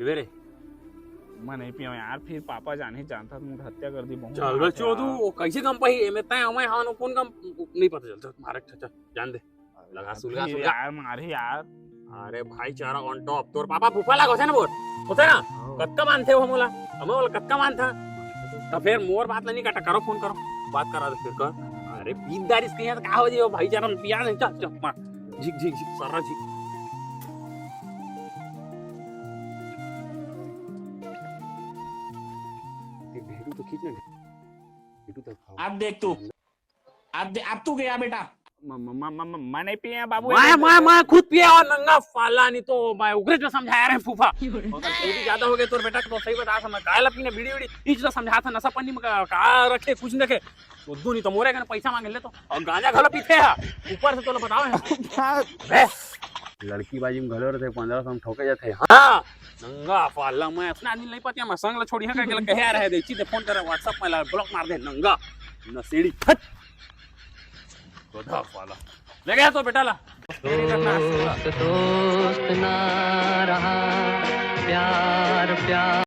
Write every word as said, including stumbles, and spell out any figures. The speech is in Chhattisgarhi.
पीबे रे। मैं नहीं पिया यार, फिर पापा जाने जानता तो मुझे हत्या कर दी, बहुत चल बे मारते चो तू, यार। वो कैसे कम पाही? एमे तय हमें हाँ, कौन कम? नहीं पता चलता, मारे, अच्छा, अच्छा, जान दे। लगा सुलगा, फिर सुलगा। यार, मारे यार। अरे भाईचारा on top। तोर पापा फूफा लाग होथे ना मोर, होथे ना? हाँ। कतका मानथे वो मोला? हमें बोला कतका मानथा? तो फिर मोर बात ला नहीं काटा, करो फोन करो, बात करा दे फिर कर। अरे पीत दारिस कहीं तो का हो जाए भाईचारा में पिया नहीं, चल, चल, मार। झिक, झिक, झिक, सारा झिक। ते भेड़ू तो खींच ना, भेड़ू तो खाओ। अब देख तू, अब दे, अब तू गया बेटा। म-, म-, म-, म-, म-, मैं नहीं पिया बाबू, मैं, ये मैं, मैं खुद पिया और नंगा फाला, नहीं तो मैं उगरे जो समझाया रहे फूफा। और तू भी ज्यादा हो गया तोर बेटा, तो सही बता, मैं काहे ला पीने बीड़ी, बीड़ी, ई जो समझा था नशा पानी में का, का रखे, कुछ नहीं रखे। उद्दू नहीं तो मोरे कने पैसा मांगे ले तो, और गांजा घलो पीथे हा, ऊपर से तोला बताओ है। बे, लड़की बाजी में घलो रहते, पन्द्रह सौ में ठोके जाते हैं। हाँ, नंगा फाला, मैं अपना आदमी नहीं पतिया, मैं संग ला छोड़ी है, कहे ला कहे आ रहे, देखी दे, फोन करे, WhatsApp में ला block मार दे, नंगा, नशेड़ी, हट। गधा फाला। ले गया तो बेटा ला। दोस्त दोस्त ना रहा, प्यार प्यार